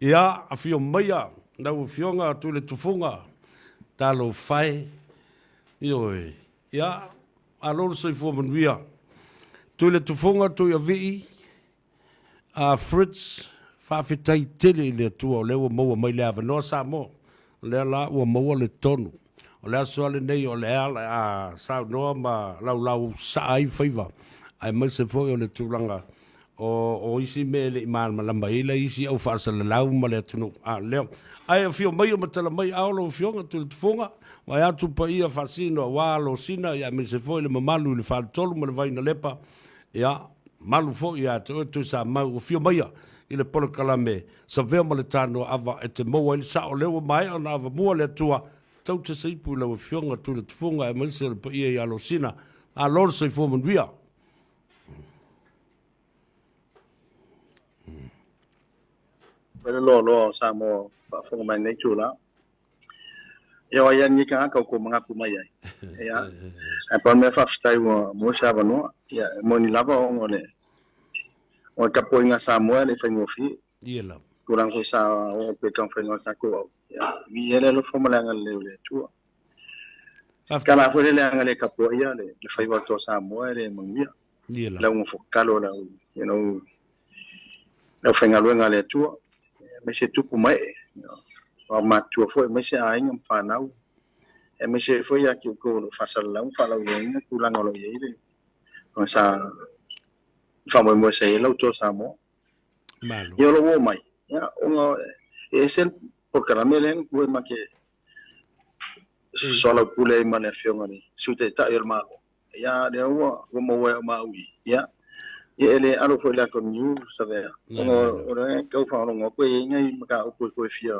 Ia, afio maia lau Afioga Tuiletufuga, talofa e, ioe. Ia, malo le soifua manuia. Tuiletufuga, Tuiavii, a Fritz, faafetai tele i le Atua o lea ua maua mai le avanoa Samoa. O lea la ua maua le tonu. O le aso lava lenei o lea o le a saunoa ma laulausaa ai faiva, aemaise foi o le tulaga o isi mea e le i malamalama i ai la isi au faasalalau ma le atunuu. A lea, ae afio mai ma tala mai ao lau Afioga Tuiletufuga, vaeatu paia faasino aua Alosina, aemaise foi le mamalu i le Faletolu ma le Vainalepa, ia, malu foi ia te oe Tuisamau, afio maia i le polokalame Savea ma le Tanoaava e te maua ai le sao o lea ua maea ona avamua le Atua tou te seipu i lau Afioga Tuiletufuga aemaise o le paia i Alosina. Malo le soifua manuia. Fai le loaloa o Samoa faafofoga mai lenei itula. Ia o ai lava lenei tagata ua tou manatu mai ai. Ia, ae pau le mea faafetai ua maua se avanoa. Ia, e moni lava ona o le o le tapuaiga a Samoa e le i faigofie. Ia lava. Tulaga foi sa oo pea i le taumafaiga o le tatou au. Ia, viia le alofa ma le agalelei o le Atua. Tala foi le leaga le tapuaia le faiva o le Toa Samoa e le manuia. Ia lava. Lau nofotatalo lau, you know, le aufaigaluega a le Atua, aemaise tupu ma ee, o matutua foi, aemaise aiga ma fanau, aemaise foi ia te outou o lo o faasalalau ma faalauiloaina tulaga o lo o i ai le ona sa faamoemoe sa i ai lau toa Samoa. Malo. Ia o lou oo mai, ia, ona e ese le polokalame lea na tuu ai ma te soalaupule ai ma le Afioga i le Sui Taitai o le Malo. Ia, lea ua ua maua e au ma au i. Ia, ia e le alo foi i le ata o niu Savea. Ona o lea e tau faalogologo atu e i ai nai mataupu e toe fia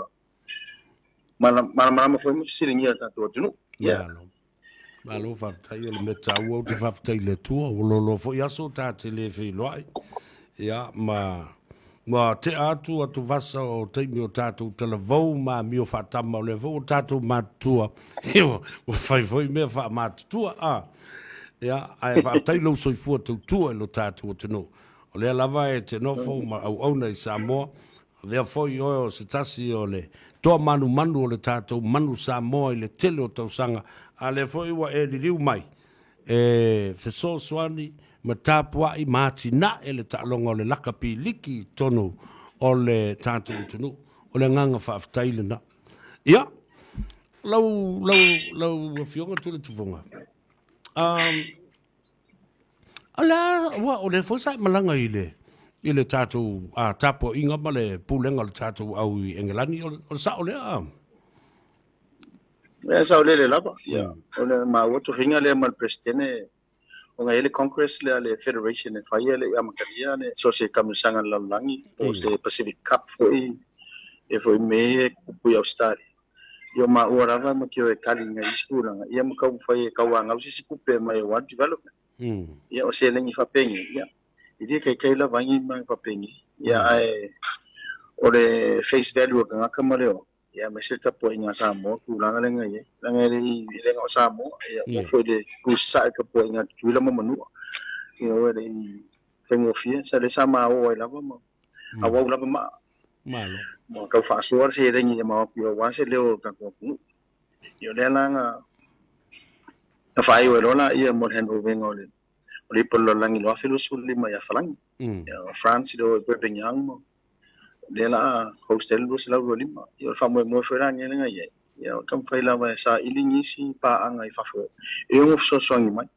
malamalama foi ma fesiligia e le tatou atunuu. Ia. Malo. Malo faafetai, o le mea taua ou te faafetai i le Atua, ua loaloa foi aso ta te le feiloai. Ia, ma ua tea atu atuvasa o taimi o tatou talavou ma amio faatama, o lea foi ua tatou matutua, ua fai foi mea faamatutua. A, ia, ae faafetai lou soifua tautua i lo tatou atunuu. O lea lava e te nofo ma auauna i Samoa, avea foi oe o se tasi o le toa manumanu o le tatou manu Samoa i le tele o tausaga, a lea foi ua e liliu mai e fesoasoani ma tapuai ma atinae le taaloga o le lakapi liki i totonu o le tatou atunuu. O le agaga faafetai lena. Ia, lau, lau, lau Afioga Tuiletufuga, um, o le a, ua, o lea foi sa e malaga i le, i le tatou tapuaiga ma le pulega o le tatou au i Engelani, o le sao lea? E saolele lava, ia. O le maua tofiga lea ma le Peresetene ona e i ai le Congress lea a le Federation e fai e le i amatalia le so o se taamilosaga a le lalolagi po o se Pacific Cup foi e foi mea ia e tutupu i Ausetalia. Ia o maua lava ma te o e tali i nai isi tulaga ia ma taumafai e tauanau se isi tupe mai aua le development. Ia o seleni faapenei, ia e le taitai lava ai ni mea faapenei. Ia ae o le face value o le tagata ma le ola, Ia aemaise le tapuaiga a Samoa, tulaga lea na i ai. Leaga e le i, e le na o Samoa, ia oo foi i le tu sasae i le tapuaiga a Tutuila ma Manua. Ia e le i faigofie, sa lea sa ma oo ai lava ma auau lava maa. Malo. Ma tau faasoa le seleni ia ma o atu aua se leo o le tatou atunuu. Ia o lea la na na faaiu ai loa laia mo le handover ina o le o le ipu o le lalolagi i le 2025 ia Falani. Ia o France i le o i Perpignan ma lea la a host ai le 225. Ia o le faamoemoe foi la lenei na i ai, ia o le taumafai lava e saili nisi paaga i fafo e ono fesoasoani mai.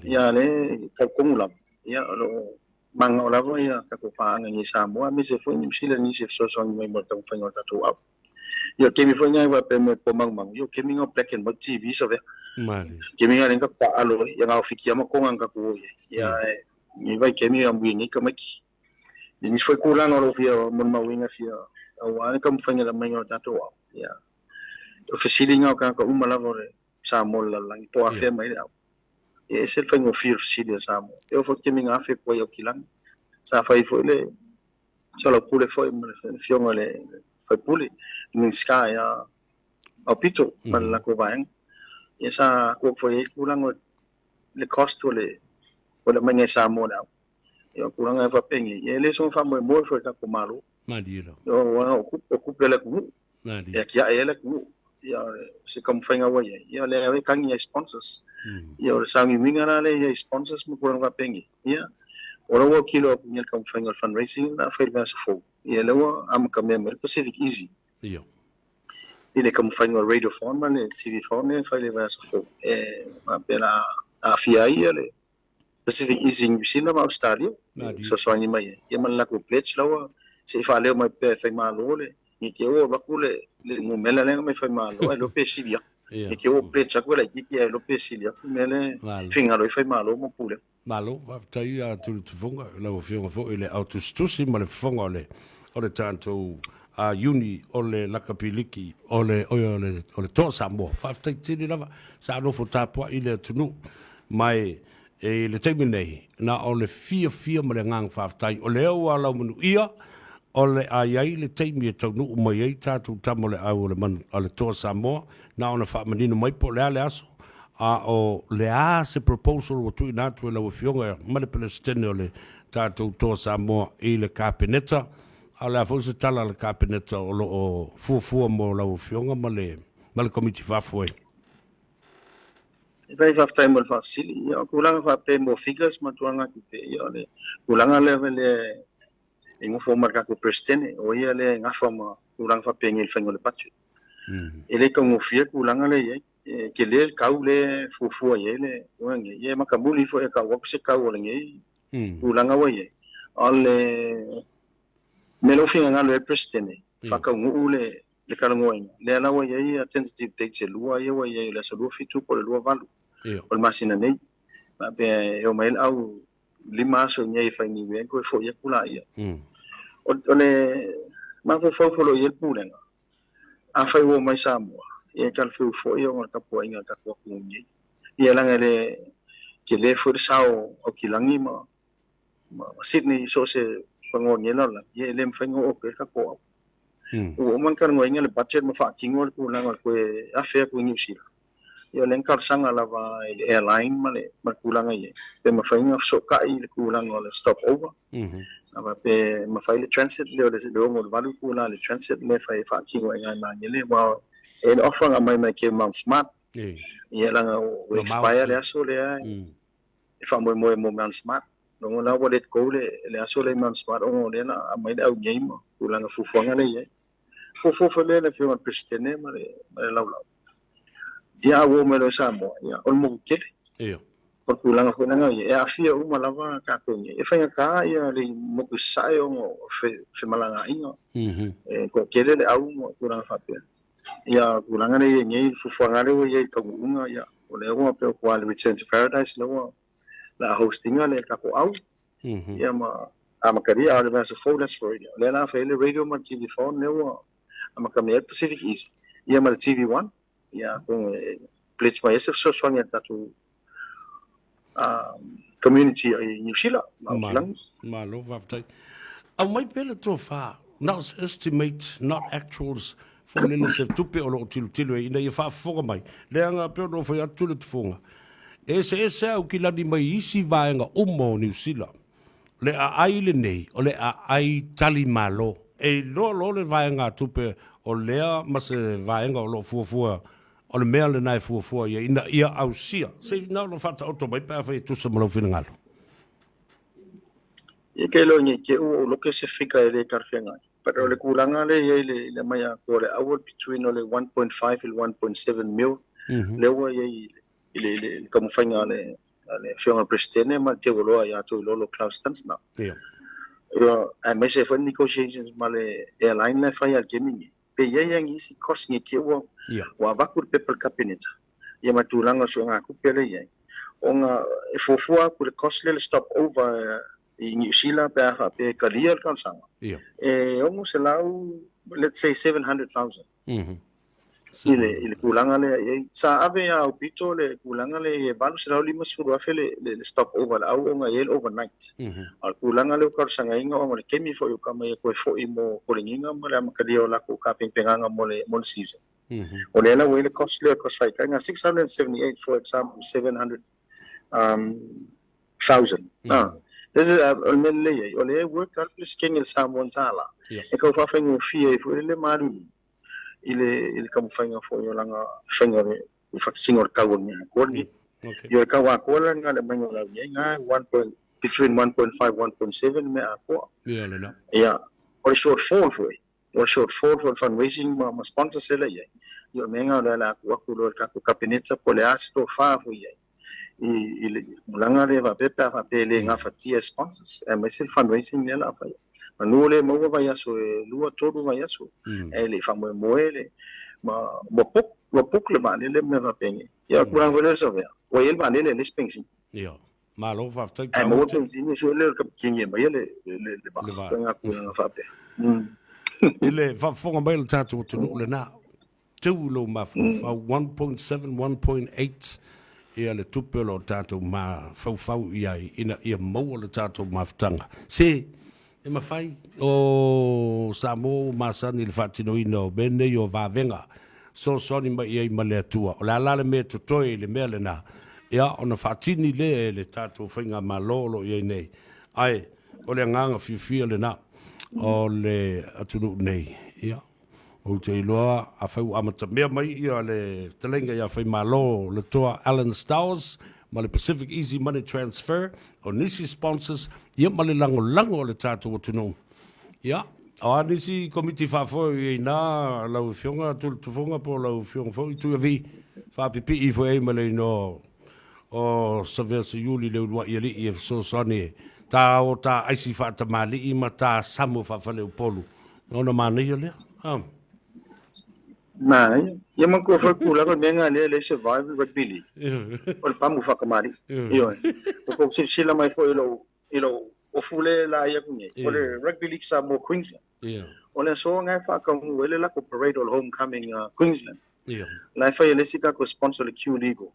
Ia lea e talitonu lava, ia o lo o mananao lava ia tatou paaga i Samoa aemaise foi Niu Sila nisi e fesoasoani mai mo le taumafaiga o le tatou au. Ia o le taimi foi lena faapea mai po manumanu, ia o le taimi lena o black and white TV sa vea. Taimi lena lea na tatou taaalo ai, ia na o Fiti lava ma Toga na tatou o i ai. Ia ae i vaitaimi ia mui nei tamaiti. I nisi foi tulaga o lo o fia molimauina fia aua le taumafaiga le aumaiga o le tatou au. Ia, o fesiliga o tagata uma lava o le Samoa o le lalolagi, po o afea mai le au. Ia, e ese le faigofie o le fesili a Samoa. E oo foi i le taimi na afe atu ai i Aukilani, sa fai foi le soalaupule foi ma le afioga i le faipule, le Minisita ia Aupito ma le latou vaega. Ia sa tuu atu foi i ai le tulaga o le cost o le aumaiga i Samoa o le au. Ia, o tulaga e faapenei, ia e le soona faamoemoe foi i le tatou Malo. Malie lava. Aua o tupe a le atunuu e atiae ai le atunuu. Ia o se taumafaiga ua i ai, ia o lea e tagi ai i sponsors. Ia o le sauniuniga la lea e i ai i sponsors ma tulaga faapenei, ia o la ua autilo atu i le taumafaiga o le fundraising o le a fai i le vaiaso fou, ia lea ua amatamea mai le Pacific Easy i le taumafaiga o le Radiothon ma le TVthon lea e fai i le vaiaso fou, e faapea o le a aafia ai le Pacific Easy Niu Sila ma Ausetalia e fesoasoani mai ai, ia ma le latou pledge la ua se i faaleo mai pea e Faimalo le ne i te i ua alu atu le numera lea na aumai e Faimalo ae iloa pe sili atu. Ne i te i ua pledge atu e laitiiti ae iloa pe sili atu le mea lea e finagalo ai Faimalo ma Pulega. Malo, faafetai a Tulitufoga, lau Afioga foi i le ao tusitusi ma le fofoga o le o le tatou Iuni o le Lakapiliki o le oi o le o le Toa Samoa. Faafetai tele lava, sa nofo tapuai le atunuu ma e i le taimi nei, na o le fiafia ma le agaga faafetai o lea ua alaumanuia o le a i ai le taimi e taunuu mai ai tatou tama o le au o le manu a le Toa Samoa, na ona faamanino mai po o le a le aso, a o le a se proposal ua tuuina atu e lau Afioga ma le Peresetene o le tatou Toa Samoa i le Kapeneta, a o le a foi se tala a le Kapeneta o lo o fuafua mo lau Afioga ma le ma le Komiti Faafoe? E fai faafetai mo le faafesili. Ia, o tulaga faapea mo figures ma tulaga tupe, ia o le tulaga lea e nofo ma le tatou Peresetene, o ia lea e gafa ma tulaga faapenei i le faiga o le budget. E le taugofie le tulaga lea e i ai. E tele le tau lea e fuafua i ai le tulaga nei. Ia e matamuli foi e tau atu se tau o lenei tulaga ua i ai. O le mea lea ua finagalo i ai le Peresetene, faataunuu le talanoaina, lea la ua i ai tentative dates e lua ia ua i ai, o le aso 27 po o le 28 o le masina nei. Faapea e omai ai le au 5 aso i inei e fai niue ai, toe foi atu laia. O le mafaufau foi o lo o i ai le Pulega, afai ua omai Samoa, ia e talafeu foi ona o le tapuaiga a le tatou atunuu nei. Ia leaga e le tele foi le sao o Aukilagi ma Sydney i so o se panoa nei lalolagi, ia e le mafai ona oo atu i ai le tatou au. Ua uma ona talanoaina le budget ma faatino le tulaga o le toe afe atu i Niu Sila. Ia o lea na talosaga lava i le airline ma le ma le tulaga i ai, pe mafai ona fesootai i le tulaga o le stop over, a faapea e mafai le transit lea o le 68 itula le transit lea e fai e faatino ai i Magele, aua e i ai le offer na aumai mai Cape Mount Smart, ia leaga ua expire le aso lea e faamoemoe mo Mount Smart. Lona la ua let go le aso lea i Mount Smart ona o lea na aumai le au nei ma tulaga fuafuaga lea e i ai. Fuafua foi lea i le Afioga i le Peresetene ma le Laulau. Ia, a ua oo mai loa i Samoa, ia, o le motu tele. Ia. O le tulaga foi lea e aafia uma lava tatou nei. E faigata ia le motu i Sasae ona o femalagaaiga. E toatele le au ma tulaga faapea. Ia, o le tulaga lea e i ai nei, le fuafuaga lea ua i ai i le taunuuga, ia, o lea ua pei ua le Return to Paradise lea ua la host ina le tatou au. Ia ma amatalia, a o le vaiaso fou le Aso Faraile. O lea la fai ai le radio ma le TV phone, lea ua amatamea ai le Pacific East, ia ma le TV One. Ia atonu e pledge mai ai se fesoasoani a le tatou community i Niu Sila ma Aotearoa. Malo, faafetai. Aumai pea le tofa, na o se estimate, not actuals, foi lele se tupe o lo o tilotilo ai ina ia faafofoga mai, leaga pei ona ou fai atu le tufoga, e eseese Aukilani mai isi vaega uma o Niu Sila. O le aai lenei, o le aai tali malo. E iloa loa le vaegatupe o lea ma se vaega o lo o fuafua, o le mea lena e fuafua i ai ina ia ausia. Se i na ona faataoto mai pe afai e tusa ma lou finagalo. Ia kei loa nei te ua ou loke se fika e le talafeagai. But o le tulaga lea e i ai le aumai atoa o le au between o le 1.5 i le 1.7 mil lea ua i ai i le taumafaiga a le Afioga i le Peresetene ma le Teualoa ia Toilolo Klaus Stuntzner. Ia. Ia, aemaise ai foi le negotiations ma le airline la e fai a le taimi nei. Pe i ai lava nisi cost nei te ua ua avatu le pepa i le Kapeneta ia ma le tulaga o le suegatupe lea e i ai. Ona e fuafua atu le cost lea le stop over i Niu Sila pe a faapea e talia le talosaga, e 600, let's say 700,000. I le, i le tulaga lea i ai. Sa ave ia Aupito le tulaga lea i ai e 850,000 le, le, le stop over le au ona e i ai le overnight. A o le tulaga lea o talosagaina ona o le taimi foi o tama ia toe foi mo Kolegiga ma le amatalia o latou tapenapenaga mo le, mo le season. O lea la ua i ai le cost lea o le cost faitaina, 678 for example, 700, 1000. This is, o le mea lelei ai, o lea e work out le Peresetene i le Samoan tālā, e tau faafaigofie ai foi le maliu i le i le taumafaiga foi o lana faiga o le faatinoga o le tau o le mea atoa lenei. Ia o le tau atoa la lena o le aumaiga o le au nei, na between 1.5 1.7 le mea atoa. Ia lena. Ia, o le shortfall foi, o le shortfall foi o le fundraising ma sponsors lea la i ai, ia o le mea lena o lea o le a tuu atu loa i le tatou Kapeneta po o le a se tofa foi i ai i le tulaga lea faapea pe a faapea e le gafatia e sponsors aemaise le fundraising lea o le a fai. Manu o lea e maua vaiaso e lua tolu vaiaso ae le i faamoemoe le ma ua book ua book le vaalele ma mea faapenei. Ia o le tulaga foi lea o le Savea, ua i ai le vaalele e leai se penisini. Ia. Malo faafetai Ae maua le penisini e sue lea o le kapikini e aumaia le le vaa. Le vaa. Ituaiga tulaga faapea. I le faafofoga mai o le tatou atunuu lena, teu i lou mafaufau 1.7, 1.8 ia le tupe o lo o tatou mafaufau i ai ina ia maua le tatou mafutaga. Se e mafai o Samoa ua masani i le faatinoina o mea nei o vavega fesoasoani mai i ai ma le Atua. O le a la le mea e totoe i le mea lena? Ia, ona faatini lea e le tatou Faigamalo o lo o i ai nei. Ae o le agaga fiafia lena o le atunuu nei. Ia. Ou te iloa afai ua amatamea mai ia le fetalaiga ia Faimalo le toa Alan Stowers ma le Pacific Easy Money Transfer, o nisi sponsors, ia ma le lagolago a le tatou atunuu. Ia, o a nisi komiti faafoe o i ai na, lau Afioga Tulitufoga po o lau Afioga foi Tuiavii, faapipii ifo i ai ma le inoa o Savea Seiuli le uluai alii e fesoasoani e ta o ta aisi faatamalii ma ta samo faafaleupolu. Ona manaia lea. Ah. Manaia. Ia manatua foi le tulaga o le mea lena lea e le survive le rugby league. O le pamu faatamalii. Ioe. Ua tou silasila mai foi i lou i lou ofu lea e laei atu nei, o le Rugby League Samoa Queensland. O le aso lena e faataunuu ai le latou parade o le homecoming a Queensland. La e fai e le isi tatou sponsor le Q Legal.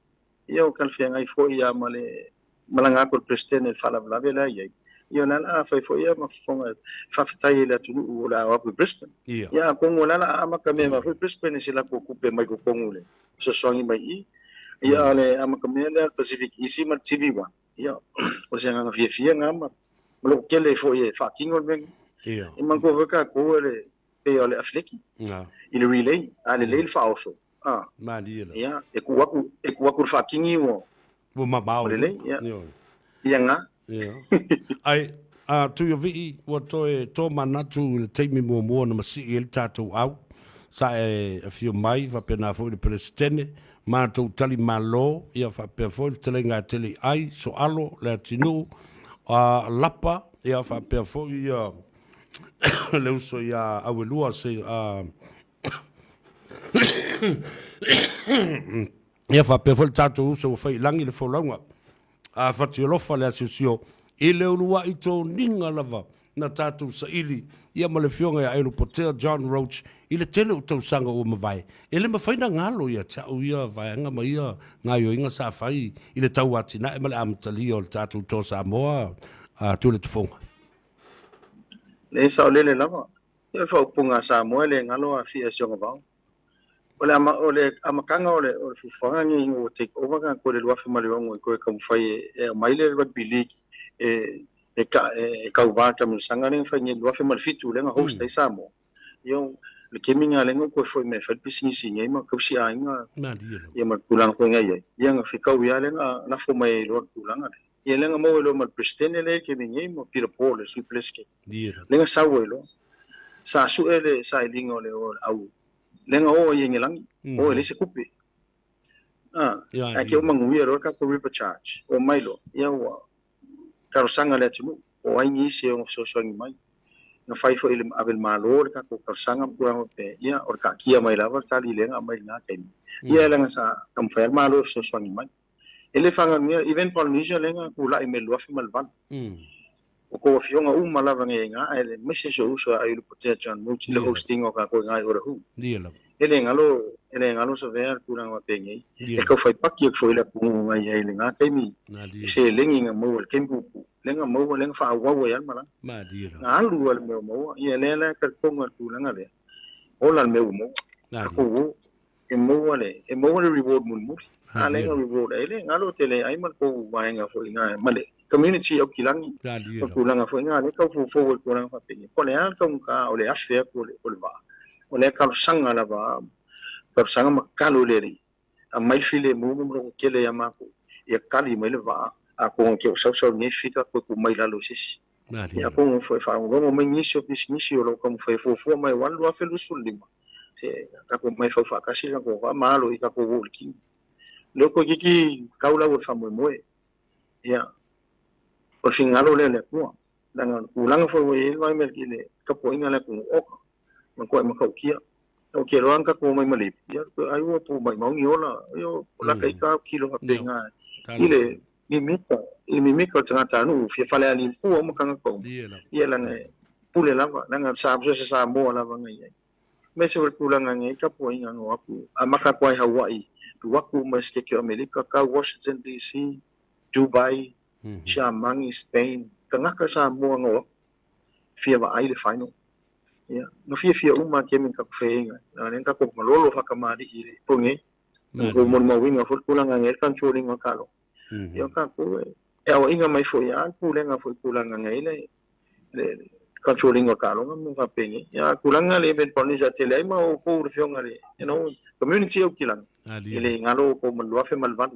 Ia ua talafeagai foi ia ma le malaga atu a le Peresetene i le faalavelave la e i ai. Ia o le a la fai foi ia ma fofoga e faafetai ai i le atunuu o le a o atu i Brisbane. Ia atonu o le a la amata mea mai foi Brisbane i se latou tupe mai totonu i le fesoasoani mai i i. Ia a o le amata mea lea a le Pacific Easy ma le TV One, ia o se agaga fiafia lena ma lou tele foi e faatino le mea lenei. Ia manatua foi tatou e le pei o le afeleki i le relay, a lelei le faaoso, A. Malie la. Ia, e tuu atu, e tuu atu i le faatini ua. Ua mamao. Ua lelei, ia. Ioe. Ia nga. Ia. Ai, a Tuiavii, ua toe tōmanatu i le taimi muamua na masii ai le tatou au, sa e afio mai, faapena foi le Peresetene, matou tali malo, ia faapea foi le fetalaiga a Teleiai, Soalo, Leatinuu, a Lapa, ia faapea foi ia le uso ia Auelua, se, a, Ia faapea foi le tatou uso ua fai i lagi le folauga a Fatialofa le asiosio i le uluai toniga lava na tatou saili ia ma le afioga ia Ailupotea John Roach i le tele o tausaga ua mavae. E le mafai na galo ia te au ia vaega ma ia gaioiga sa fai i le tauatinae ma le amatalia o le tatou Toa Samoa a Tuilatufoga. Le saolele lava. Ia o le faaupuga a Samoa e le galo aafia i si ona vao. O le, o le amataga o le, o le fuafuaga lenei ina ua take over tatou i le 2006 e toe taumafai e, e aumai le Rugby League e, e, ta, e, e tauva i le taamilosaga lea na fai nei i le 2007 lea na host ai Samoa. Ia, o le taimi lena lea na ou toe foi mai e fai le pisinisi i inei ma tausi aiga ia ma le tulaga foi na i ai. Ia na fetaui lava lea na lafo mai ai loa le tulaga lea. Ia lea na maua ai loa ma le Peresetene lea i le taimi nei ma Peter Paul le Sui Peresetene. Lea na sau ai loa. Sa sue le sailiga o le o le au lea na o ai i Engelagi, o e leai se tupe. Ah, ae te o manuia loa le tatou river charge. O mai loa, ia ua talosaga le atunuu, o ai nisi e ono fesoasoani mai. Na fai foi le ave le Malo le tatou talosaga ma tulaga faapea, ia o le taatia mai lava le tali lea na aumai i lena taimi. Ia leaga sa taumafai lava le Malo e fesoasoani mai. E le faaganuia, even Polynesia lea na tulai mai i le 2008. O tou afioga uma lava nei ina ae le aemaise si ou uso a Aiulupotea John Moots i le hosting o tatou ina i Otahuhu. E le galo, e le galo Savea le tulaga faapenei. E tau fai paki atu foi i le atunuu na i ai i lena taimi i seleni na maua i le taimi puupuu, lea na maua, lea na faaauau ai lava le malaga. Na alu lava le mea ua maua. Ia lea la e talitonu i le tulaga lea, ola le mea ua maua. Tatou o e maua le e maua le reward mulimuli. A lea na reward ai le galo tele ai ma le tou vaega foi ina ma le. community Aukilagi, o le tulaga foi lena lea e tau foufou ai i le tulaga faapenei, po o le a le taugata o le afe atu o le vaa, o lea e talosaga lava, talosaga ma tatalo i le Alii, aumai le filemu ma le lototele ia matou, ia tali mai le vaa, atonu te o sausau i lenei fika toe tuu mai i lalo i se isi. Ia atonu foi e faalogologo mai nisi o pisinisi o lo o taumafai e fuafua mai aua le 2025, se tatou omai e fau faatasi le tatou vaa ma alo i tatou o i le kini. Lea toeitiiti tau lau o le faamoemoe. Ia, o le finagalo lea o le Atua. Leaga o le tulaga foi ua i ai le vaai mai i le tapuaiga a le atunuu, oka, matuai matautia. Matautia loa na tatou omai ma le ipu, ia, ai ua pu maimau ni ola, ia, o lata ita autilo faapena i le mimita, i le mimita o le tagatanuu fia falealili i le fua uma tagata uma. Ia, leaga e pule lava, leaga sa so o se Samoa lava na i ai. Aemaise foi le tulaga nei tapuaiga na o atu, amata atu lava i Hawaii, alu atu uma i le Setete o Amerika, tau Washington DC, Dubai, Siamani, Spain, tagata Samoa na o atu fia vaai le final. Ia, na fiafia uma lava kemi na tatou faiaina ai, leaga lea na tatou malolo faatamalii i le po nei. Na tou molimauina foi le tulaga nei le control ina o le talo. Ia o tatou e aoaiga mai foi lava le pulega foi i tulaga nei le le control ina o le taaloga ma mea faapenei. Ia a o le tulaga le event policy a tele ai ma outou le afioga i le you know community Aukilani e le galo outou ma le 2008.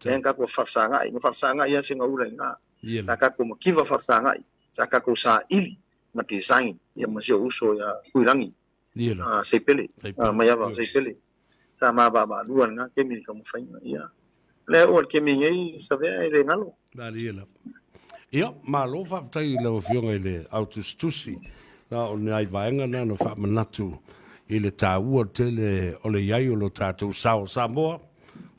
Lea na tatou faafesagai, na faafesagai lava Segaula i ina. Sa tatou mativa faafesagai, sa tatou saili ma design ia ma si ou uso ia Tuilagi Seipele, Maiava Seipele. Sa ma vaavaalua i lena taimi i le taumafaiga. Ia, lea ua le taimi nei, Savea, e le galo. Malie lava. Ia, malo faafetai i lau Afioga i le Ao Tusitusi. Na o nai vaega na na faamanatu i le taua tele o le i ai o lo tatou sao Samoa,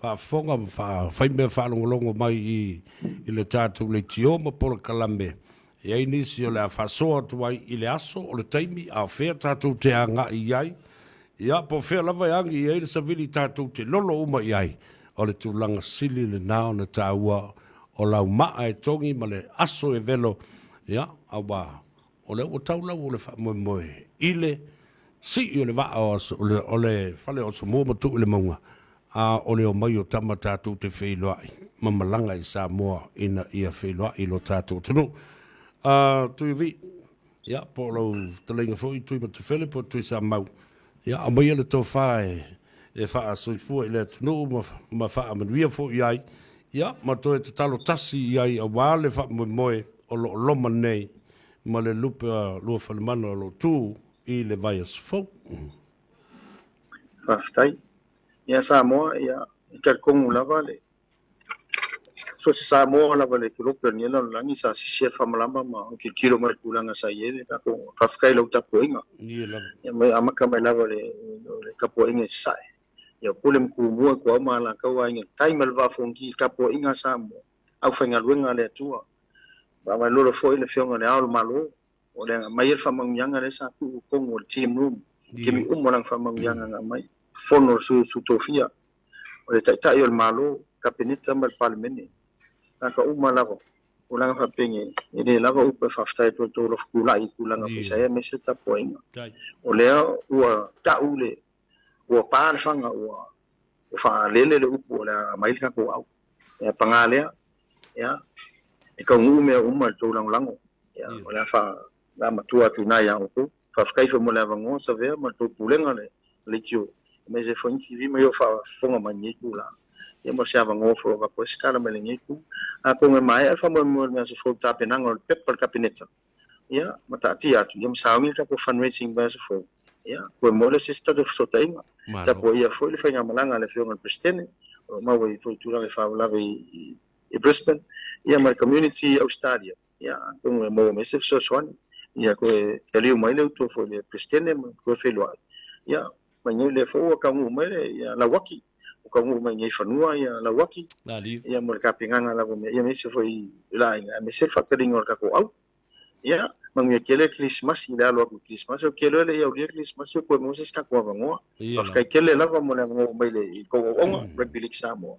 faafofoga ma fai mea faalogologo mai i le tatou leitio ma polokalame. E i ai nisi o le a faasoa atu ai i le aso, o le taimi, a o fea tatou te agai i ai. Ia, po o fea lava e agi i ai le savili tatou te lolo uma i ai, o le tulaga sili lena ona taua o lau maa e togi ma le aso e velo, ia, aua o lea ua tau lau o le faamoemoe i le sii o le vaa o le fale o Asomua ma tuu i le mauga, a o le omai o tama tatou te feiloai ma malaga i Samoa ina ia feiloai i lo tatou atunuu. Tuivi, ia, po o lau fetalaiga foi Tuimatafele po o Tuisamau, ia, aumaia le tofa e faasoifua i le atunuu ma faamanuia foi i ai, ia, ma toe tatalo tasi i ai aua le faamoemoe o lo o loma nei ma le lupe a Luafalemana o lo o tu i le vaiaso fou. Faafetai. Ia Samoa, ia, e talitonu lava le so se Samoa lava le kelope o lenei lalolagi sa sisi ai le faamalama ma tilotilo mai i le tulaga sa i ai le tatou faafetai i lau tapuaiga. Ia mai amata mai lava le le tapuaiga i Sasae. Ia pule ma Tumua, Tuau ma Alataua, Aiga i le Tai ma le Vaa o Fonoti i le tapuaiga a Samoa, aufaigaluega a le Atua. Faamalo foi i le Afioga i Le Ao o le Malo, O le aumai ai le faamanuiaga lea sa tuu i totonu o le team room, i taimi uma o lana faamanuiaga na aumai, fono o le sui tofia, o le Taitai o le Malo, Kapeneta ma le Palemene, tagata uma lava, tulaga faapenei, e le lava upu e faafetai atu ai i le tou alofa tulai i tulaga foi sa i ai aemaise le tapuaiga. O lea ua tau le, ua pa le faga, ua faalele le upu o le a aumai le tatou au. Ia, paga lea, ia, e taunuu mea uma i le tou lagolago. Ia, o le a fa, le a matua atu i ina ia outou. Faafetai foi mo le avanoa, Savea, ma le tou pulega le leitio, aemaise foi ni TV ma io faafofoga mai i lenei itula. Ia, mo se avanoa foi o avatu ai se tala mai lenei itu. Atonu e maea le faamoemoe o le aso fou i le tapenaga o le pepa a le Kapeneta, ia, ma taatia atu, ia ma sauni le tatou fundraising i le aso fou, ia, toe maua lea o se isi tatou fesootaiga. Tapuaia foi le faigamalaga a le Afioga i le Peresetene, o lo o maua ai foi i tulaga e faalavelave i Brisbane, ia ma le community i Ausetalia, ia, atonu e maua mai se fesoasoani, ia toe taliu mai le utu foi i le Peresetene ma toe feiloai, ia, mai nei lea foi ua taunuu mai le Lauaki, ua taunuu mai nei i fanua ia Lauaki, ia mo le tapenaga lava o mea, ia aemaise foi i laina, aemaise le faataliga o le tatou au. Ia, manuia tele le Kerisimasi i le alo atu i le Kerisimasi. Ou te iloa e le i aulia le Kerisimasi o toe maua se isi tatou avanoa. Faafetai tele lava mo le avanoa ua mai i le tou auauna, Rugby League Samoa.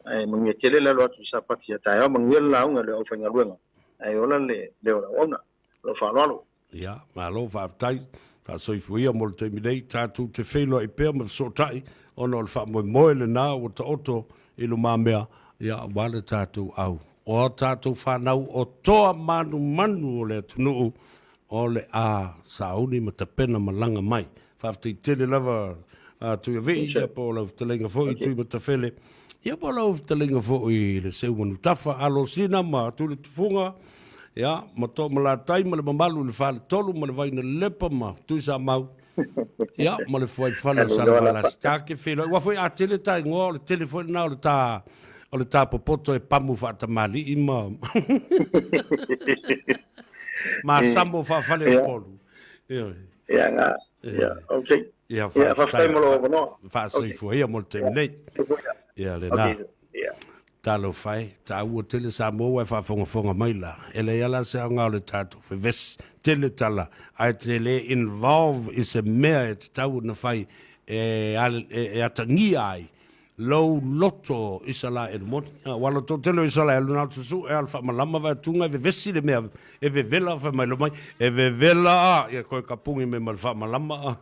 Ae manuia tele le alo atu i le Sapati a taeao, manuia le lauga i le aufaigaluega, ae ola le leo o le auauna. Ma lou faaaloalo. Ia, malo faafetai, faasoifua ia mo le taimi nei, tatou te feiloai pea ma fesootai ona o le faamoemoe lena ua taoto i lumamea, ia aua le tatou au. O a tatou fanau o toa manumanu o le atunuu o le a sauni ma tapena malaga mai. Faafetai tele lava a Tuiavii, ia po o lau fetalaiga foi okay. Tuimatafele, ia po o lau fetalaiga foi le Seumanutafa, Alosina ma Tulitufuga, ia ma Toomalatai ma le mamalu i le Faletolu ma le Vainalepa ma Tuisamau, ia ma le Fuaifale o Salevalasi. Ta te feiloai, aua foi a tele ta igoa o le tele foi lena o le ta o le ta popoto e pamu faatamalii ma masamo faafale o Upolu. Ioe. Ia nga. Ia, okay. Ia, Ia, faafetai mo lou avanoa. Faasoifua ia mo le taimi nei. Ia, lena. Okay, ia. Talofa e, taua tele Samoa ua e faafogafoga mai la. E leai lava la se aoga o le tatou vevesi tele tala, ae te le involve i se mea e tatau ona fai e, e, e atagia ai lou loto Isalaelu moni. Aua lo toatele o Isalaelu na o le susu'e a o le faamalama vaeatuga e vevesi le mea e vevela fai mai lo mai e vevela a ia koe kapugi mai ma le faamalama a.